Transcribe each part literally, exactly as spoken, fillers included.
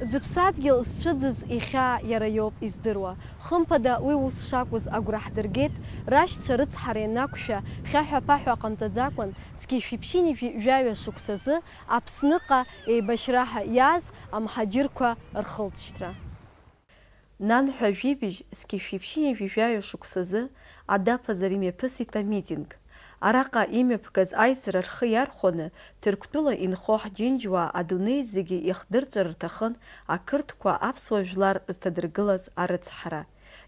Зыԥсадгьыл зцәыӡыз ихьаа иара иоуп издыруа. Хымԥада, уи ус шакәыз агәра ҳдыргеит, рашьцәа рыцҳара ианақәшәа, хьаҳәа-ԥаҳәа ҟамҵаӡакәан, зқьи шәиԥшьыни жәаҩа шықәсазы Аԥсныҟа еибашьра ҳәа иааз амҳаџьырқәа рхылҵшьҭра. Нанҳәа жәибжь зқьи шәиԥшьыни жәаҩа шықәсазы Адаԥазар имҩаԥысит амитинг. Араҟа имҩаԥгаз аизара рхы иархәаны, Ҭырқәтәыла инхо ҳџьынџьуаа адунеи зегьы иахдырҵәар рҭахын ақырҭқәа аԥсуа жәлар зҭадыргылаз арыцҳара.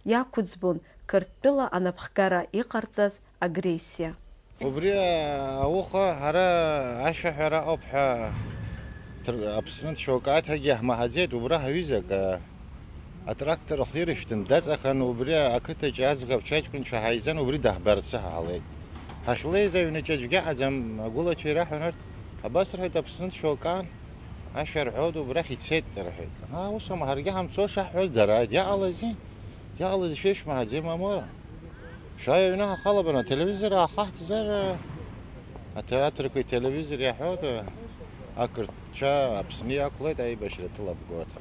Иақәӡбон Қырҭтәыла анапхгара иҟарҵаз агрессиа. Убри ауха ҳара ашәаҳәара ауп ҳәа Ҭыр-, Аԥснынтә шьоукы аҭагьы ҳмаҳаӡеит, убра ҳаҩызак, а, атрактор ахы ирышәҭын, даҵахан, убри ақыҭаҿы аӡӷабцәа аҷкәынцәа ҳаизан, убри даҳбарцы ҳаалеит. Ҳахьлеиз аҩнаҿ аӡәгьы аҟаӡам, агәылацәа ираҳәон, арҭ, абас, рҳәеит, Аԥснынтә шьоукы аан, ашәа рҳәоит, убрахь ицеит, рҳәеит. Аа, ус аума, ҳаргьы ҳамцо шаҳҳәоз, дара, иҟалази? Иҟалаз шәа ишәмаҳаӡеи, мамоу? Шәааи аҩны ҳахалап, ана ателевизор аахаҳҵзар, аҭеатрқәеи ателевизор иаҳәоит, ақырҭцәа Аԥсны иақәлеит, аибашьра ҭылабгоит.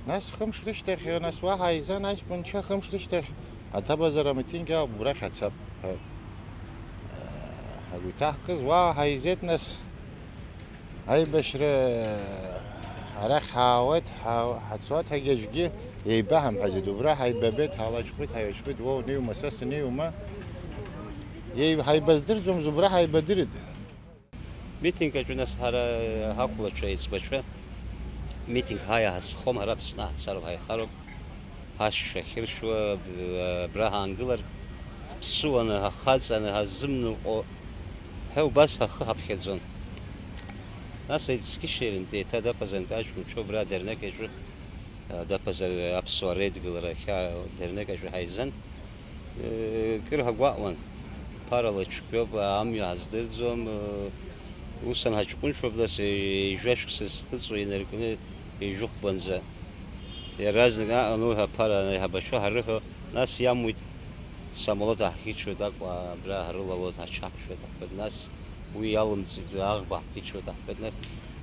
Нас хымш рышьҭахь, нас уа ҳаизан аҷкәынцәа, хымш рышьҭахь аҭабазар амитинг ауп, убрахь ацап ҳәа. Агәы иҭаҳкыз уа ҳаизеит, нас. Аибашьра арахь ҳаауеит, ҳа-, ҳацоит, ҳагьежьгьы еибаҳамҳәаӡеит, убра ҳаибабеит, ҳалаҷхәит, ҳаҩаҷхәит, уа унеиума, са санеиума? Еи-, ҳаибаздырӡомызт, убра ҳаибадырит. Митинг аҿы нас ҳара ҳахәлацәа, еиҵбацәа, митинг ҳаиа ҳазхом, ҳара Аԥсны ҳцароуп, ҳаихароуп. Ҳашьшьа ахьыршьуа, абра ҳаангылар, ҳаԥсуаны, ҳахаҵаны, ҳазымныҟәо ҳәа убас ҳахы ҳаԥхьаӡон. Нас аицқьышьеирынтә еиҭа Адаԥазантә аҷкәынцәа убра адернеқь аҿы, Адаԥаза аԥсуаа реидгылара ахьаа адернеқь аҿы ҳаизан. Кыр ҳагәаҟуан, ԥарала ицәгьоуп, амҩа ҳаздырӡом, ус анҳаҷкәыншәоуп, нас ҩажәа шықәса зхыҵуа инаркны ҩажәихәбанӡа. Иаразнак аҟану ҳәа аԥара анаиҳабацәа ҳарыҳәо, нас иамуит, самолиот ҳахьичуеит, акәа абра ҳрылалоит, ҳачаԥшәоит, ҳҳәоит, нас уи иалымҵит, аӷба ҳхьичуеит, ҳҳәоит, нас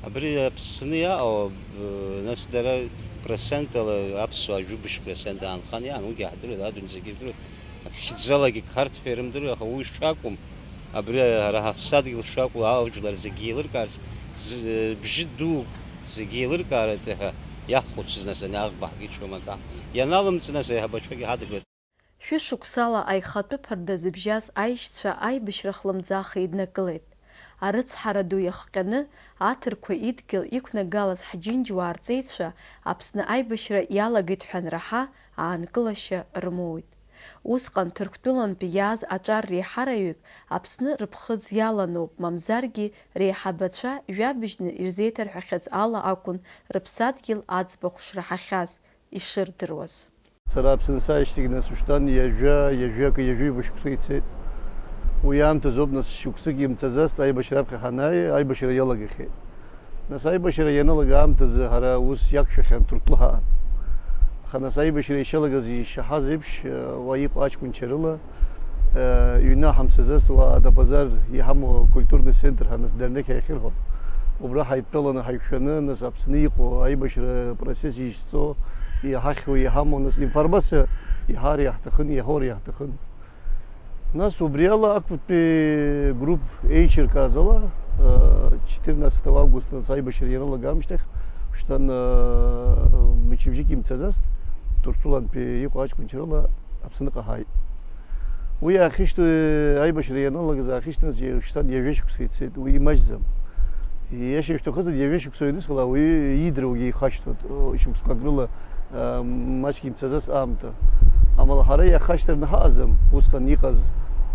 абри Аԥсны иаҟоу, нас дара процентала аԥсуаа жәибжь процент аанхан иаан, уигьы ҳдыруеит, адун зегьы ирдыруеит, хьӡалагьы қарҭ ҳәа ирымдыруеит, аха уи шакәым, абри ҳара ҳаԥсадгьыл шакәу ажәлар зегьы еилыркаарц, з-, бжьы дук зегьы еилыркааратәы ҳәа иаҳхәыцыз нас ани аӷба ҳгьычуам акы. Ианалымҵ нас аиҳабацәагьы ҳадгылеит. Шәышықәсала аихатәы ԥарда зыбжьаз аишьцәа аибашьра хлымӡаах еиднакылеит. Арыцҳара ду иахҟьаны, аҭырқәа идгьыл иқәнагалаз ҳџьынџьуаа рҵеицәа Аԥсны аибашьра иалагеит ҳәа анраҳа, аанкылашьа рмоуит. Усҟан Ҭырқәтәылантәи иааз аҿар реиҳараҩык Аԥсны рыԥхыӡ иаланоуп, мамзаргьы реиҳабацәа жәабжьны ирзеиҭарҳәахьаз ала акәын рыԥсадгьыл аӡбахә шраҳахьаз ишырдыруаз. Сара Аԥсны сааижьҭеигь нас ушьҭан ҩажәа, ҩажәи акы, ҩажәи ҩба шықәса ицеит. Уи аамҭазоуп, нас, шықәсык имцаӡазт аибашьра аԥхьа ҳанааи, аибашьра иалагахьеит. Нас аибашьра ианалага аамҭазы ҳара ус иақәшәахьан Ҭырқәтәыла ҳаан. Аха нас аибашьра ишалагаз ишаҳаз еиԥш, уа иҟоу аҷкәынцәа рыла, ҩны ҳамцаӡазт, уа Адапазар иҳамоу акультурный центр ҳәа нас дернеқь ҳаихьырҳәон. Убра ҳаидтәаланы ҳаиқәшәаны, нас Аԥсны иҟоу аибашьра процесс изышьҭоу, иҳахьуа, иҳамоу, нас информациа иаҳар иаҳҭахын, иаҳаур иаҳҭахын. Нас убри ала актәи групп еиҿыркааз ала, э, четырнадцатого августа нас аибашьра ианалага аамышьҭахь, шьҭан, э, мчыбжьык имцаӡазт, Ҭырқәтәылантәи иҟоу аҷкәынцәа рыла Аԥсныҟа ҳааит. Уи аахьышьҭ-, аибашьра ианалагаз аахьышьҭназ, шьҭан ҩажәа шықәса ицеит, уи имаҷӡам. Иашьа ишәҭахызар, ҩажәа шықәса ҩнызқьла уи иидыруагьы ихашҭуеит, шықәсқәак рыла, а, маҷк имцаӡаз аамҭа. Амала ҳара иахашьҭырны ҳаҟаӡам, усҟан иҟаз,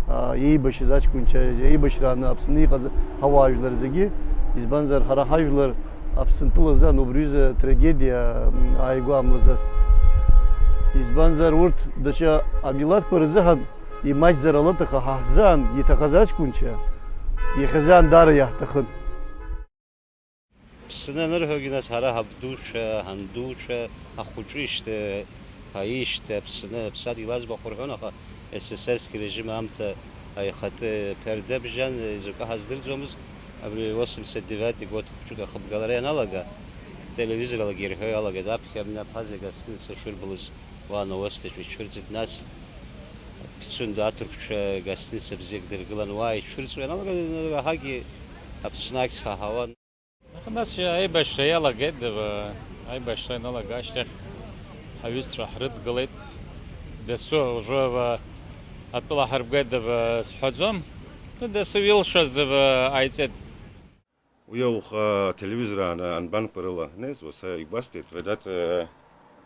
а, еибашьыз аҷкәынцәа, еибашьрааны Аԥсны иҟаз ҳауаажәлар зегьы, избанзар, ҳара ҳажәлар Аԥсынтәылазы убри ҩыза трагедиа, м, ааигәа амлазаст. Избанзар, урҭ даҽа амилаҭқәа рзыҳәан имаҷзар алаҭаха, ҳа ҳзыҳәан иҭахаз аҷкәынцәа иахьазыҳәан даара иаҳҭахын. Аԥсны анырҳәогьы, нас, ҳара ҳабдуцәа, ҳандуцәа, ахәыҷы ишьҭа, аишьҭа, Аԥсны, аԥсадгьыл аӡбахә рҳәон, аха С С С-ский режим аамҭа аихатәы ԥарда бжьан, изакәы ҳаздырӡомызт, абри восемьдесят девятый год хәыҷык ахыбгалара ианалага, Телевизор алагьы ирҳәо иалагеит, аԥхьа абни аԥа зегь гостиница шәырбалыз уа Новости шәыҽшәырҵит, нас Ԥцәынтә аҭырқәцәа гостиница бзиак дыргылан, уа иҽырҵуа ианалага, еиҳагьы Аԥсны ахьӡ ҳаҳауан. Нас аибашьра иалагеит, дава, аибашьра ианалага ашьҭахь ҳаҩызцәа ҳрыдгылеит. Дасу, ужәы, ава, атәыла ҳарбгеит, дава, сҳәаӡом. Дасу илшаз, ава, ҟаиҵеит. Уи ауха ателевизор аан-, анбанқәа рыла ҳнеизуа, са игәасҭеит, Ведаҭ, э,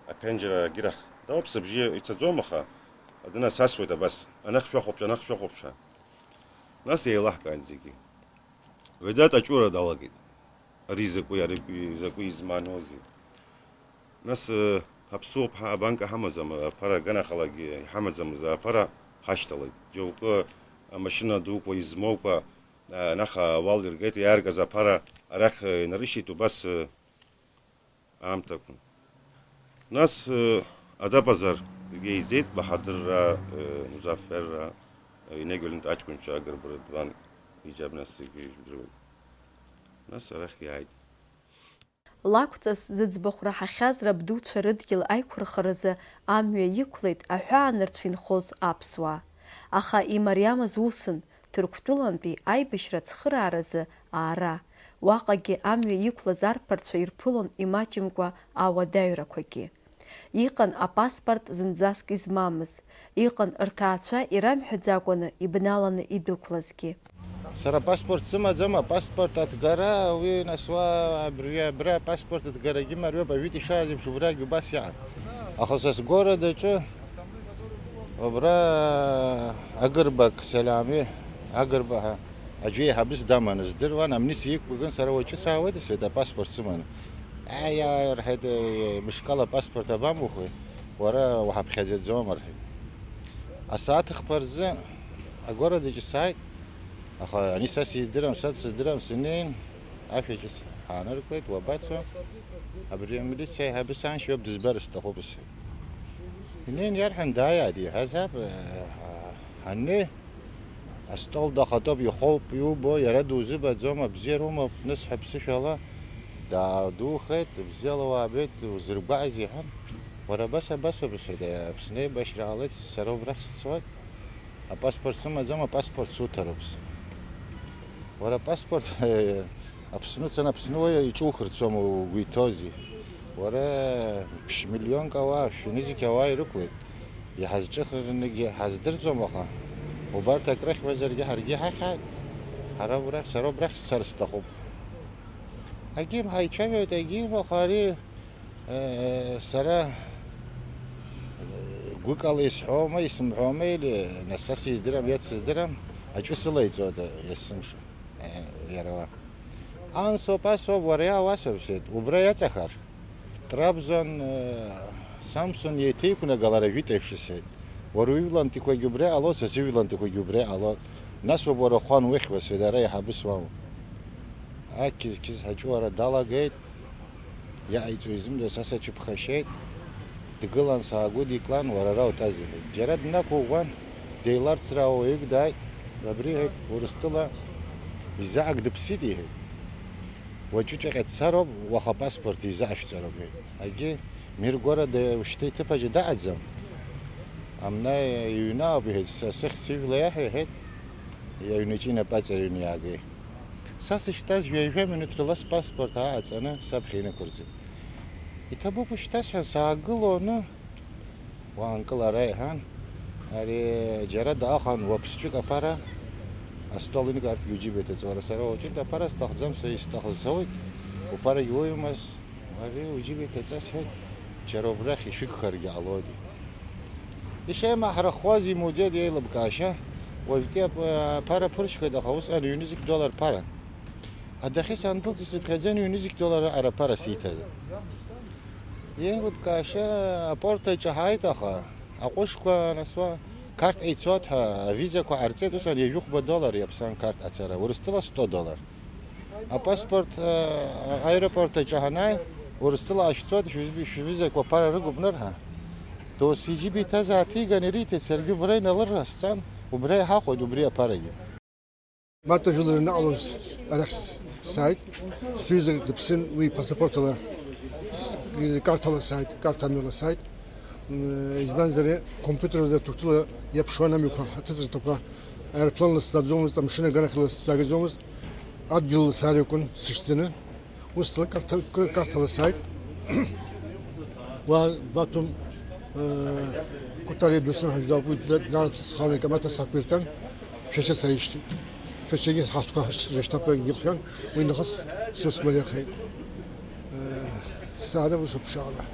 аԥенџьыр аагьырахь дауп, сыбжьы ицаӡом, аха адәы насасуеит абас, анахь шәахәаԥш, анахь шәахәаԥш ҳәа. Нас еилаҳкааит зегьы. Ведаҭ аҷура далагеит. Ари закәи, ари закәи измааноузеи? Нас, э, ҳаԥсуоуп, ҳа-, абанка ҳамаӡам, аԥара аганахалагьы иҳамаӡамызт, аԥара ҳашьҭалеит. Џьоукы амашьына дуқәа измоукәа, Наха ауал иргеит, иааргаз аԥара арахь инарышьҭит убас аамҭақәа. Нас адапазар иеизеит, Баҳадырраа, Музафферраа, инагьы Олимп аҷкәынцәа Агрба Рыдван иџьаб, нас зегьы ижәдыруеит. Нас арахь иааит. Лакәҵас зыӡбахә раҳахьаз рабдуцәа рыдгьыл аиқәырхаразы амҩа иқәлеит аҳәаанырцә инхоз аԥсуаа. Аха имариамыз усын, Ҭырқәтәылантәи аибашьра ацхырааразы аара. Уаҟагьы амҩа иқәлаз арԥарцәа ирԥылон имаҷымкәа ауадаҩрақәагьы. Иҟан апаспорт зынӡаск измамыз, иҟан рҭаацәа ирамҳәаӡакәаны ибналаны идәықәлазгьы. Сара паспорт сымаӡам, апаспорт аҭгара, уи нас уа абри, абра апаспорт аҭгарагьы мариоуп, ажәытә ишааз еиԥш убрагь убас иҟан. Аха са сгород аҿы, убра Агрбак Салиами, Агрба ҳәа аӡәы еиҳабыс даманы здыруан, амнициа иқәган, сара уаҵәы саауеит, сҳәеит, апаспорт сыманы. Аиааи, рҳәеит, мышкала апаспорт абамухуеи, уара уҳаԥхьаӡаӡом, рҳәеит. Асааҭ хԥа рзы агород аҿы сааит, аха ани са сиздырам, са дсыздырам, сынеин, ашәаҿы ҳааныркылеит, уабацо? Абри амилициа аиҳабыс аншьа иоуп, дызбар сҭахуп, сҳәеит. Инеин иарҳәан, дааиааит, иҳәазаап, ҳаннеи, астол дахатәоуп, ихоуп, иубо, иара дузыбаӡом, абзиара умоуп, нысҳәа ԥсышәала даадухеит, бзиала уаабеит, узыргәаҟыз, иҳәан, уара абас, абас ауп, сҳәеит, Аԥсны еибашьра ҟалеит, сара убрахь сцоит, апаспорт сымаӡам, апаспорт суҭароуп, сҳәеит. Уара апаспорт Аԥсны уцаны Аԥсны уаҩ иҿухырцома угәы иҭоузеи? Уара, ԥшь-миллионк ауаа, шәҩны зегь ауаа ирықәлеит. Иҳазҿыхрарангьы ҳаздырӡом, аха убарҭ акрыхьуазаргьы ҳаргьы иҳахьааит. Ҳара убрахь, сара убрахь сцар сҭахуп. Агьим ҳаицәажәоит, агьим, аха ари, э, сара, э, гәыкала исҳәома, исымҳәома, или нас са сиздырам, иац сыздырам, аҿы сылаиҵоит есымша. Иара уа. Ансоуп, асоуп, уара иаауасҳәап, сҳәеит, убра иаҵахар. Трабзон, э, Самсон еиҭеиқәнагалар ажәит еиԥш, сҳәеит. Уара уҩлантәиқәагьы убра иҟалоит, са сыҩлантәиқәагьы убра иҟалоит. Нас уаб уара ухан ухьуа, сҳәеит, ара иаҳабыс уамоуп. Ақьыз-қьыз ҳаҿуара далагеит. Иаҟаиҵо изымдыруа са сацәыԥхашьеит. Дгылан, саагәыдиклан, уара ара утаз, иҳәеит. Џьара днақәыӷәӷәан, деиларцраа уаҩык дааит. Абри, иҳәеит, Урыстәыла изаак дыԥсит, иҳәеит. Уаҵәыҵәҟьа дцароуп, уаха апаспорт изаашәҵароуп, иҳәеит. Агьи, Миргород ушьҭа иҭыԥ аҿы даҟаӡам. Амна иҩны ауп, иҳәеит, са сыхьӡ ижәла иаҳәа, иҳәеит, аҩнаҿы инапы аҵарҩны иаагеит. Са сышьҭаз ҩажәа минуҭ рыла спаспорт ааҟаҵаны саԥхьа инықәырҵеит. Иҭабуп ушьҭа, сҳәан, саагылоны уаанкыл ара, иҳәан. Ари џьара даахан уаԥсҵәык аԥара астол инкаартгьы уџьыба иҭаҵо. Уара сара уаҿынтә аԥара сҭахӡам, са исҭахыз сауеит, уԥарагь уоумаз. Ари уџьыба иҭаҵа, сҳәеит, џьара убрахь ишәыгхаргьы ҟалоит. Ишеимаҳрахоз имуӡеит еилыбкаашьа, уажәтәи ап-, аԥара ԥыршьхеит, аха усҟан ҩ-нызқь доллар ԥаран. Адәахьы сандәылҵ исыԥхьаӡан ҩ-нызқь доллар аҟара аԥара сиҭазар. Еилыбкаашьа апорт аҿы ҳааит, аха аҟәышқәа анасуа, қарҭ еицуеит ҳәа авизақәа ҟарҵеит, усҟан ҩажәихәба доллар иаԥсан қарҭ ацара, Урыстәыла сто доллар. Апаспорт, э, аеропорт аҿы ҳанааи, Урыстәыла ашәцоит, шәвиз-, шәвизақәа ԥара рыгуп нырҳа. Досу иџьыба иҭаз ааҭиган ириҭеит, саргьы убра иналырасҵан, убра иҳахәоит, убри аԥарагьы. Марҭа жәлар анаҟалоз арахь с-, сааит, сҩыза дыԥсын уи паспортала. С-, Карҭала сааит, Карҭа амҩала сааит. М, избанзар, компиутерла, Ҭырқәтәыла иаԥшуан амҩақәа, аҭыҵырҭақәа. Аеропланла сзааӡомызт, амшын аганахьала сзаагаӡомызт. Адгьылла саариакәын сышьӡаны. Усҟан Карҭа-, Карҭала сааит. Уа Баҭум, э, Кәтариа досу ҳажәдақәа, уи дла-, дналаҵ схалеит, амаҭа сақәирҭан, Шәача саишьҭит. Шәачагьы ҳаҭқәа ҳашрышьҭаԥа иҟьан, уи нахыс сус мариахеит. Э, саара ус аԥшаала.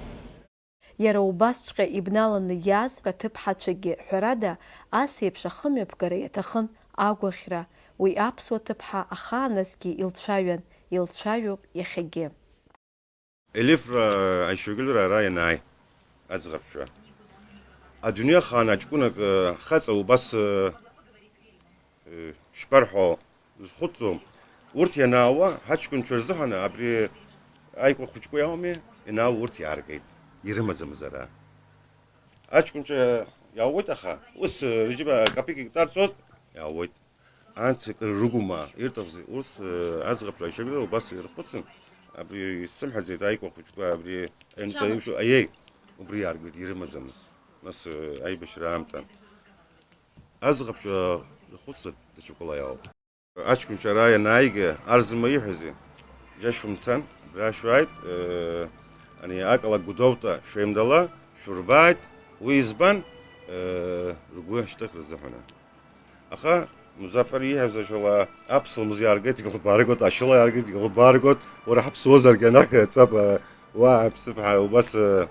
Иара убасҵәҟьа ибналаны иааз аҭыԥҳацәагьы, ҳәарада, ас еиԥш ахымҩаԥгара иаҭахын агәаӷьра, уи аԥсуа ҭыԥҳа ахааназгьы илцәаҩан, илцәаҩоуп иахьагьы. Елифра аишьагылара ара ианааи, аӡӷабцәа. Адунеи ахаан аҷкәынак, э, хаҵа убас, э, э, шԥарҳәо, зхәыцӡом. Урҭ ианаауа, ҳаҷкәынцәа рзыҳәан абри аикәа хәыҷқәа иауми, ианаауа урҭ иааргеит, ирымаӡамыз ара. Аҷкәынцәа иаауеит, аха ус, э, рџьыба капик икҭарҵоит, иаауеит. Анҭ акыр рыгума, ирҭахзи? Урҭ, э, аӡӷабцәа аишьагылара убас ирхәыцын, абри исзымҳәаӡеит, аикәа хәыҷқәа абри аҩнҵәа Чама. Иушу, аиеи, убри иааргеит, ирымаӡамыз. Нас, э, аибашьра аамҭан. Аӡӷабцәа рхәыцра даҽакала иаауп. Аҷкәынцәа ара ианааига, Арзынба ииҳәази? Џьа шәымцан, абра шәааит, э, ани акала Гәдоуҭа шәеимдала, шәурбааит, уи избан, э, ргәы шьҭыхра азыҳәан. Аха Музафар ииҳәаз ажәала, аԥслымӡ иааргеит, иҟалбааргоит, ашьала иааргеит, иҟалбааргоит, уара ҳаԥсуазаргьы анахь ҵаба, уа аԥсыфҳа убас, э,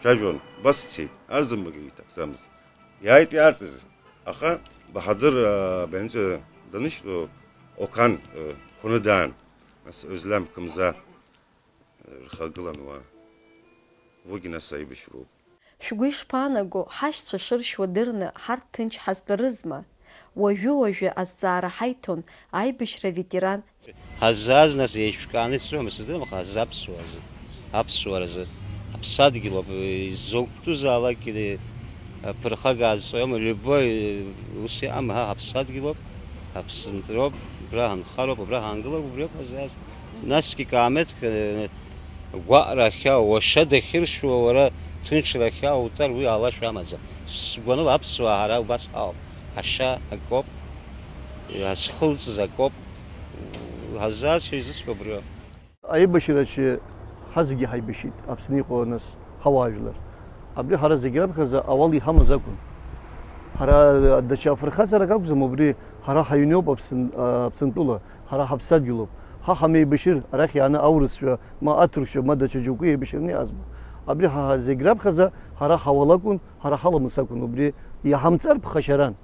цәажәон, убас цеит, Арзынбагьы иҭахӡамызт. Иааит иаарҵыз, аха Баҳадыр, э, абаҩнҵәа данышьҭоу, Окан, э, хәны даан, нас Озлам Кымза, э, рхагылан уа. Уигьы нас аибашьроуп. Шәгәы ишԥаанаго, ҳашьцәа шыршьуа дырны ҳарҭ ҭынч ҳазтәарызма? Уажәы-уажәы азҵаара ҳаиҭон аибашьра аветеран. Ҳаззааз нас еиҿкааны исҳәом, сыздырам, аха ҳаззаԥсуазы, аԥсуаразы, ҳаԥсадгьылоуп, изакәтәызаалакгьы ԥырхага азҵаауам, любой, ус иҟам, ҳа ҳаԥсадгьылоуп, ҳаԥсынтәроуп, убра ҳанхароуп, убра ҳаангылоуп, убриоуп ҳаззааз. Насгьы каамеҭк, э, гәаҟра ахьа, уашьа дахьыршьуа, уара ҭынчра ахьа утәар, уи алашәа амаӡам. Сгәаныла аԥсуаа ҳара убас ҳауп. Ҳашьа акоуп, ҳазхылҵыз акоуп. Ҳаззаазшәа изысҳәо убриоуп. Аибашьраҿы ҳазегьы ҳаибашьит, Аԥсны иҟоу нас ҳауаажәлар. Абри ҳара зегь раԥхьаӡа ауал иҳамаз акәын. Ҳара даҽа афырхаҵарак акәӡам, убри ҳара ҳаҩны иоуп Аԥсн-, Аԥсынтәыла, ҳара ҳаԥсадгьылуп. Ҳа ҳамеибашьыр, арахь иааны аурысшәа, ма аҭырқәшәа, ма даҽа џьоукы еибашьыраны иҟазма. Абри ҳа, ҳа зегь раԥхьаӡа ҳара ҳауал акәын, ҳара ҳаламыс акәын, убри иҳамҵар ԥхашьаран.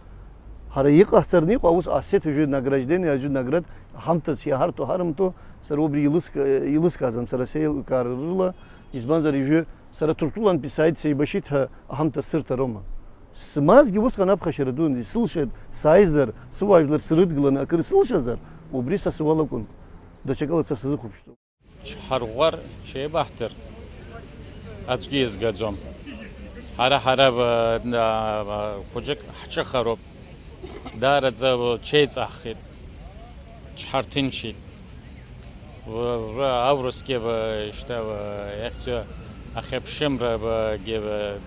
Ҳара иҟаҳҵараны иҟоу аус ҟасҵеит, уажәы награждение, уажәы наград ҳамҭас иаҳарҭо ҳарымҭо, сара убри еилыск-, еилыскааӡам, сара сеилкаара рыла, избанзар, уажәы сара Ҭырқәтәылантәи сааит, сеибашьит ҳәа аҳамҭа сырҭароума? Сымаазгьы усҟан аԥхашьара дуун, исылшеит, сааизар, сыуаажәлар срыдгыланы акыр сылшазар, убри са сыуал акәын, даҽакала са сазыхәаԥшӡом. Ҳарӷәӷәар ҽеибаҳҭар аӡәгьы иазгаӡом. Ҳара, ҳара, ба-, на-, ба-, хәыҷык ҳҿыхароуп. Даараӡа чеиҵааххеит. Ҳарҭынчит. Уажәы аурысгьы ба-, шьҭа ба-, иахьӡу ахьыԥшымрагьы ба-,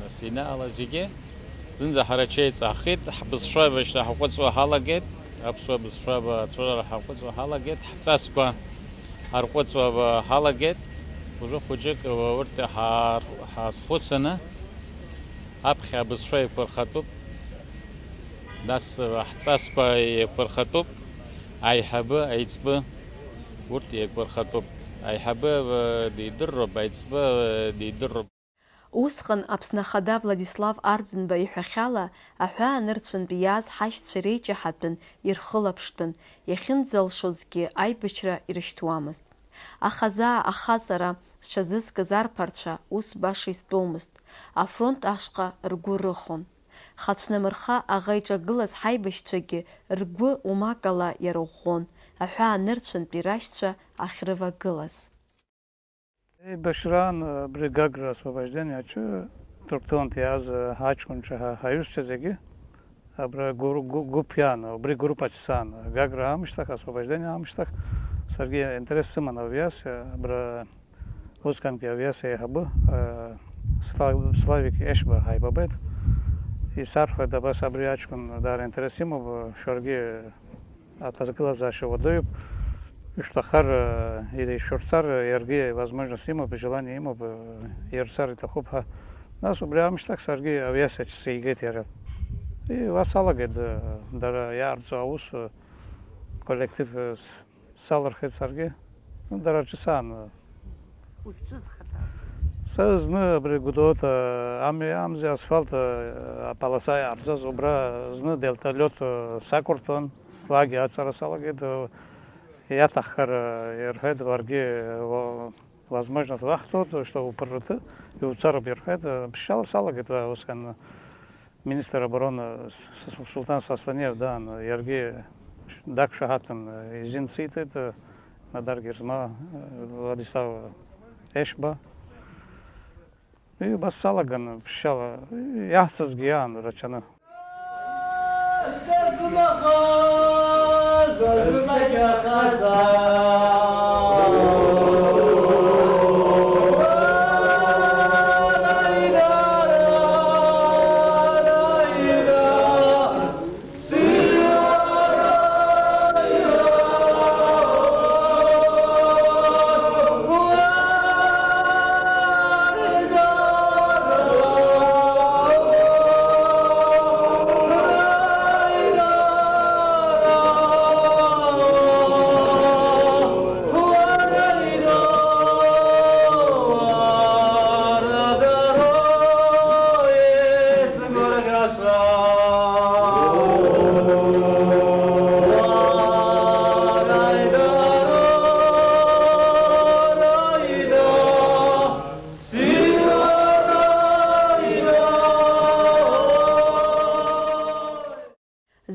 нас инаалаз зегьы. Зынӡа ҳара чеиҵааххеит, ҳбызшәа ба шьҭа ҳаҟәыҵуа ҳалагеит, аԥсуа бызшәа ба ацәырара ҳаҟәыҵуа ҳалагеит, ҳҵасқәа ҳарҟәыҵуа ба ҳалагеит. Уажәы хәыҷык урҭ ҳар-, ҳазхәыцаны, аԥхьа абызшәа еиқәырхатәуп, нас ҳҵасқәа еиқәырхатәуп, аиҳабы, аиҵбы, урҭ еиқәырхатәуп. Аиҳабы, э, дидырроуп, аиҵбы, э, дидырроуп. Усҟан Аԥсны Ахада Владислав Арӡынба иҳәахьала, аҳәаанырцәынтә иааз ҳашьцәа реиҷаҳатәын, ирхылаԥштәын, иахьынӡалшозгьы аибашьра ирышьҭуамызт. Аха заа ахаҵара зҽазызкыз арԥарцәа ус баша изтәомызт, афронт ашҟа ргәы рыхон. Хацәнамырха аӷа иҿагылаз ҳаибашьцәагьы ргәы умакала иарӷәӷәон, аҳәаанырцәынтә ирашьцәа ахьрывагылаз. Еибашьраан абри Гагра освобождение аҿы Ҭырқәтәылантә иааз ҳаҷкәынцәа, ҳа-, ҳаҩызцәа зегьы абра гәыр-, гәы-, гәыԥ иаан, убри группаҿ саан, Гагра аамышьҭахь, освобождение аамышьҭахь, саргьы интерес сыман авиациа, абра Усҟангьы авиациа аиҳабы, э, Сла-, Славик Ешба ҳаибабеит. Исарҳәеит, абас абри аҷкәын даара интерес имоуп, шәаргьы аҭагылазаашьа уадаҩуп, ишәҭаххар, э, ишәырцар, иаргьы возможность имоуп, желание имоуп, э, ирцар иҭахуп ҳәа. Нас убри аамышьҭахь саргьы авиациаҿ сигеит иара. И уа салагеит, э, дара иаарҵо аус, э, коллектив, э, с-, салырхеит саргьы. Ну, дара рҿы саан, э, Узҿыз хада? Са зны абри Гәдоуҭа, э, ами-, амзи асфальт, э, аполоса иаарҵаз, убра зны вертолиот, э, сақәырҭәан, уагьы аҵара салагеит, э, иаҭаххар, э, ирҳәеит, уаргьы, э, уа-, возможность уаҳҭоит, что уԥыррыҭы, иуцароуп ирҳәеит, э, ԥшьшьала салагеит, уа усҟан, э, министр обороны С-, С-, Султан Састаниев даан, иаргьы дақәшаҳаҭын, изин сиҭеит, Надар Герзма, Владислав Ешба. Ҩба салаган ԥшьшьала, иаҳцазгьы иаан рацәаны.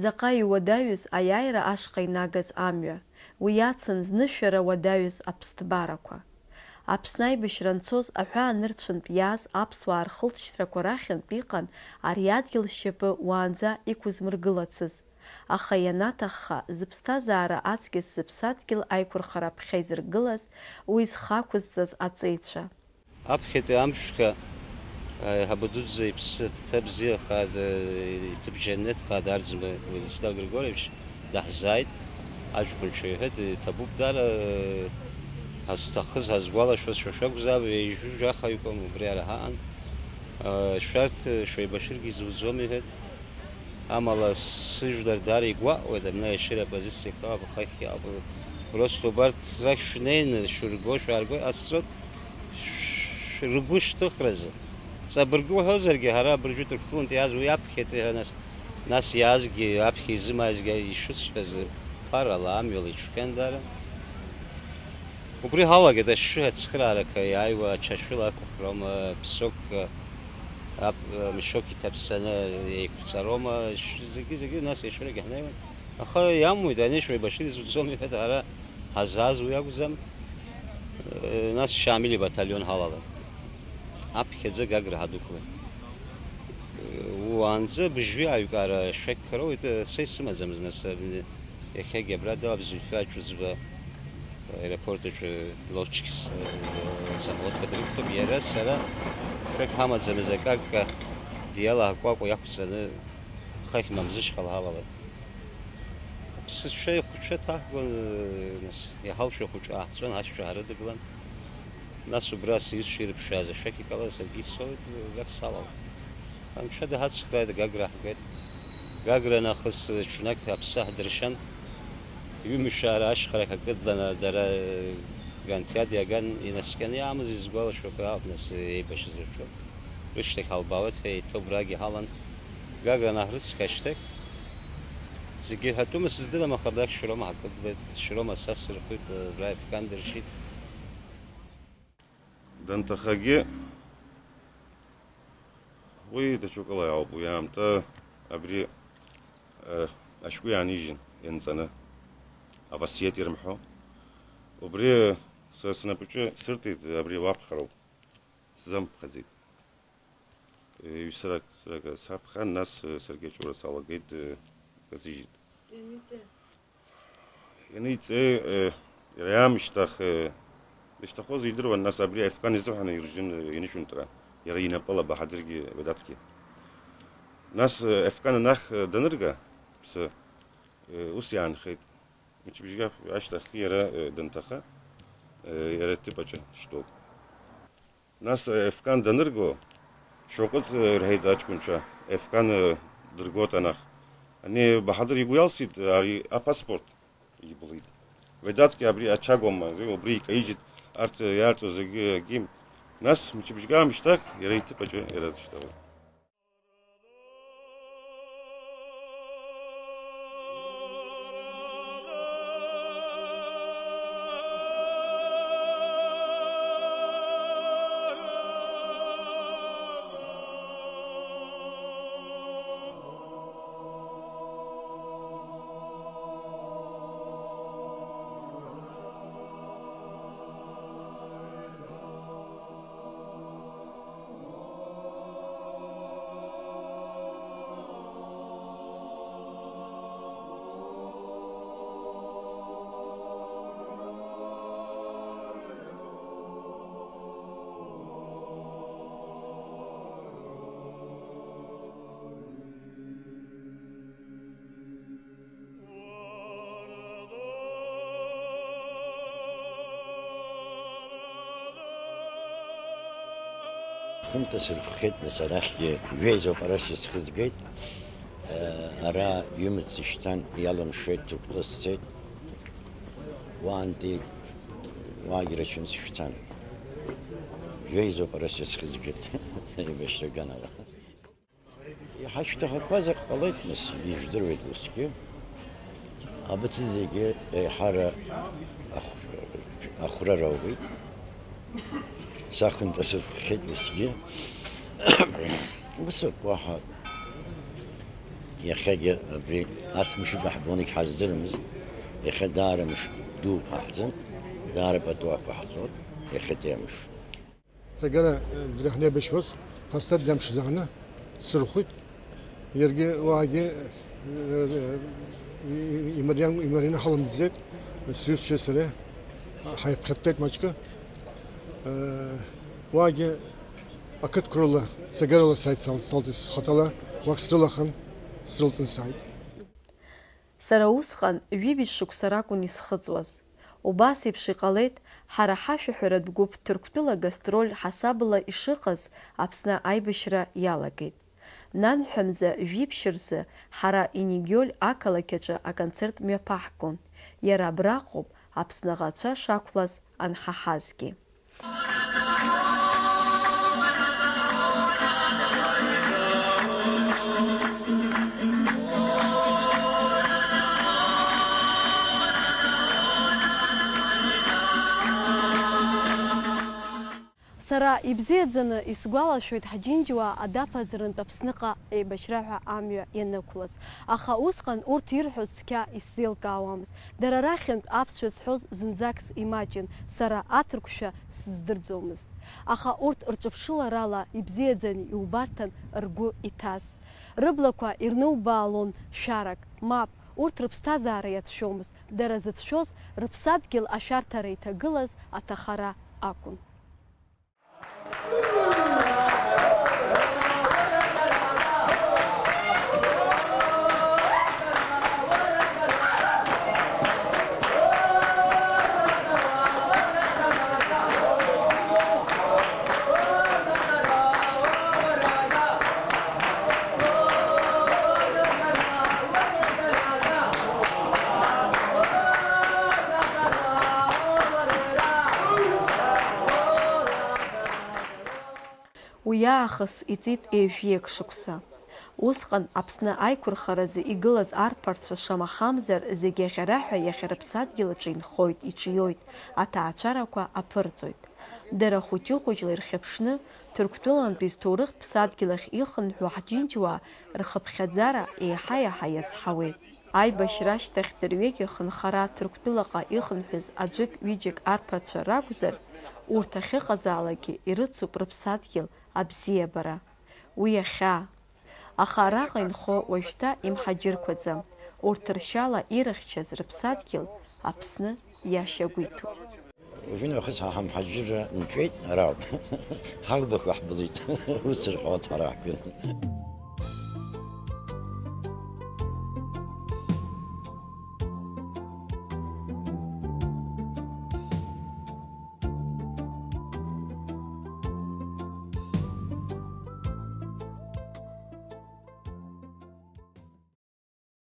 Заҟа иуадаҩыз аиааира ашҟа инагаз амҩа, уи ацын знышәара уадаҩыз аԥсҭбарақәа. Аԥсны аибашьра анцоз аҳәаанырцәынтә иааз аԥсуаа рхылҵшьҭрақәа рахьынтә иҟан ари адгьыл зшьапы уаанӡа иқәызмыргылацыз, аха ианаҭахха, зыԥсҭазаара аҵкьыс зыԥсадгьыл аиқәырхара аԥхьа изыргылаз, уи зхы ақәызҵаз аҵеицәа. Аԥхьатәи амшәқәа аиҳабы дуӡӡа иԥсы ҭабзиахааит, иҭыԥ џьаннеҭхааит, Арӡынба Владислав Григорьевич даҳзааит, аҷкәынцәа иҳәеит, иҭабуп даара, ҳазҭахыз, ҳазгәалашәоз шәа шәакәзаап, ҩажәи жәаха икәым, убри ара ҳаҟан. Шәарҭ шәеибашьыргьы изуӡом, иҳәеит. Амала сыжәлар даара игәаҟуеит, абна иашьыра апозициа ихы ахахьы ауп. Просто убарҭ рахь шәнеины шәырго, шәаарго иҟасҵоит, шә-, ргәы шьҭыхразы. Ҵабыргы уҳәозаргьы, ҳара абыржәы Ҭырқәтәылантә иааз уи аԥхьатәи ҳәа нас, нас иаазгьы, аԥхьа изымаазгьы ишысҳәаз ԥарала, амҩала иҽхьан даара. Убри ҳалагеит ашьшьыҳәа ацхыраарақәа иааиуа, ачашәыла ақәыхроума, песок, ап-, мешок иҭаԥсаны еиқәҵароума, ш-, зегьы, зегьы, нас иашьарагьы ҳнеиуан. Аха иамуит, ани шәеибашьыр изуӡом, иҳәеит, ҳара ҳазааз уи акәӡам. Нас Шамил ибаталион ҳалалеит. Аԥхьаӡа Гагра ҳадәықәлеит. Уаанӡа быжьҩы аҩкаара шәақьқәа роуеит, са исымаӡамызт, нас, абни, иахьагьы абра дыҟоуп Зульфиа Ачузба, аеропорт аҿы летчикс, самолиотқәа дрықәтәоуп, иара сара шәақь ҳамаӡамыз, акака диалаҳкәакәа иақәҵаны, хыхь мамзышьхала ҳалалеит. Аԥсцәа ихәыцәа ҭаҳгон, нас, иҳалшо ахәыҷы ааҳҵәон, ҳашьцәа ҳарыдгылан. Нас убра сиҩызцәа ирыԥшааз ашәақь икалаз саргьы ицоит, Гагра салалт. Анцәа даҳацхрааит, Гагра ҳгеит. Гагра нахыс ҽнак аԥсы ҳдыршьан. Ҩымшаара ашьхарахь акы дланы дара Гантиад иаган, инаскьаны иаамыз изгәалашәо акы аҟны еибашьыз рацәоуп. Рышьҭахь ҳалбаауеит ҳәа еиҭа убрагьы ҳалан. Гагра анаҳрыцқьа ашьҭахь, зегьы ҳәатәума сыздырам, аха абрахь Шьрома ҳакыдлеит, Шьрома са сырхәит, абра Ефкан дыршьит. Данҭахагьы уи даҽакыла ауп, уи аамҭа абри, э, ашәҟәы иаанижьын ианҵаны, авасиет ирымҳәо. Убри са снапаҿы исырҭеит, абри уаԥхароуп. Сзамԥхаӡеит. Ҩ-срак, срак саԥхьан, нас, э, саргьы аҿиара салагеит, э, казыжьит. Ианиҵе? Ианиҵе, э, иара иаамышьҭах, э, Ишҭахоз идыруан, нас абри Ефкан изыҳәан иржьын, э, инышәынҭра, иара инапала Баҳадыргьы Ведаҭгьы. Нас, э, Ефкан анахь, э, данырга, ԥсы, э, ус иаанхеит. Мчыбжьгьы ашьҭахь иара, э, данҭаха, э, иара аҭыԥ аҿы дтәоуп. Нас, э, Ефкан данырго, шәаҟәыҵ, э, рҳәеит аҷкәынцәа, Ефкан, э, дыргоит анахь. Ани Баҳадыр игәы иалсит, ари апаспорт. Иблит. Ведаҭгьы абри ачагома, убри икаижьит, арҭ иаарҵо зегьы аким. Нас мчыбжьгьы аамышьҭахь иара иҭыԥ аҿы иара дышьҭалоит. Хынтә сырххеит, нас арахьгьы жәеизоуп ара сысхызгеит. Ара имыц ишьҭан, иалымшеит, ҭыкәтәы сцеит. Уаантәи уаагьы рацәан сышьҭан. Жәеизоуп ара сысхызгеит, еибашьра аганала. Иҳашьҭахақәаз ак ҟалеит, нас, ижәдыруеит усгьы. Абыҭ зегьы еиҳара ахә-, ахәрара ауеит. Сахынтә асырххеит усгьы. Ус ауп, уаҳа иахьагьы абри ас мшык ҳбон, егьҳаздырамызт. Иахьа даара мш дуп ҳаҳзын, даара пату ақәаҳҵоит, иахьатәи амш. Ҵагара, э, дырҳәны еибашьуаз, ԥасҭа дҩамш зааны сырхәит. Иаргьы уаагьы, э, э, имариан-, имарианы ҳалымӡеит, сҩызцәеи сареи ҳаиԥхьаттеит маҷкы. Э, уаагьы ақыдқәа рыла, ҵагарала сааит, сал-, салҵит схаҭала, уахь срылахын, срылҵны сааит. Сара усҟан ҩыбжь шықәса ракәын исхыҵуаз. Убас еиԥш иҟалеит, ҳара ҳашәаҳәаратә гәыԥ Ҭырқәтәыла гастроль ҳасабала ишыҟаз, Аԥсны аибашьра иалагеит. Нанҳәа мза жәиԥшь рзы ҳара Инегиоль ақалақь аҿы аконцерт мҩаԥаҳгон. Иара абраҟоуп Аԥсны аӷацәа шақәлаз анҳаҳазгьы. Сара ибзиаӡаны исгәалашәоит ҳџьынџьуаа адаԥазарантә Аԥсныҟа еибашьра ҳәа амҩа ианықәлаз. Аха усҟан урҭ ирҳәоз цқьа исзеилкаауамызт. Дара рахьынтә аԥсшәа зҳәоз зынӡакс имаҷын, сара аҭырқәшәа сыздырӡомызт. Аха урҭ рҿыԥшыларала ибзиаӡаны иубарҭан ргәы иҭаз. Рыблақәа ирнубаалон шәарак, мап, урҭ рыԥсҭазаара иацәшәомызт, дара зыцәшәоз рыԥсадгьыл ашәарҭара иҭагылаз аҭахара акәын. Уи аахыс иҵит ҩажәиак шықәса. Усҟан Аԥсны аиқәырхаразы игылаз арԥарцәа шамахамзар зегьы аӷьараҳәа иахьа рыԥсадгьыл аҿы инхоит, иҿиоит, аҭаацәарақәа аԥырҵоит. Дара хәыҷы-хәыҷла ирхьыԥшны, Ҭырқәтәылантәи зҭоурыхтә ԥсадгьыл ахь ихынҳәуа ҳџьынџьуаа рхыԥхьаӡара еиҳа-еиҳа иазҳауеит. Аибашьра ашьҭахь дырҩегьых нхара Ҭырқәтәылаҟа ихынҳәыз аӡәык-ҩыџьак арԥарцәа ракәзар, урҭ ахьыҟазаалакгьы ирыцуп рыԥсадгьыл абзиабара. Уи ахьаа. Аха араҟа инхо уажәшьҭа имҳаџьырқәаӡам, урҭ ршьала ирыхьчаз рыԥсадгьыл Аԥсны иашьа гәиҭоуп. Уажәы нахыс ҳа ҳамҳаџьырра нҵәеит, ара ауп. Ҳаӷбақәа ҳблит, ус рҳәоит ҳара ҳтәы.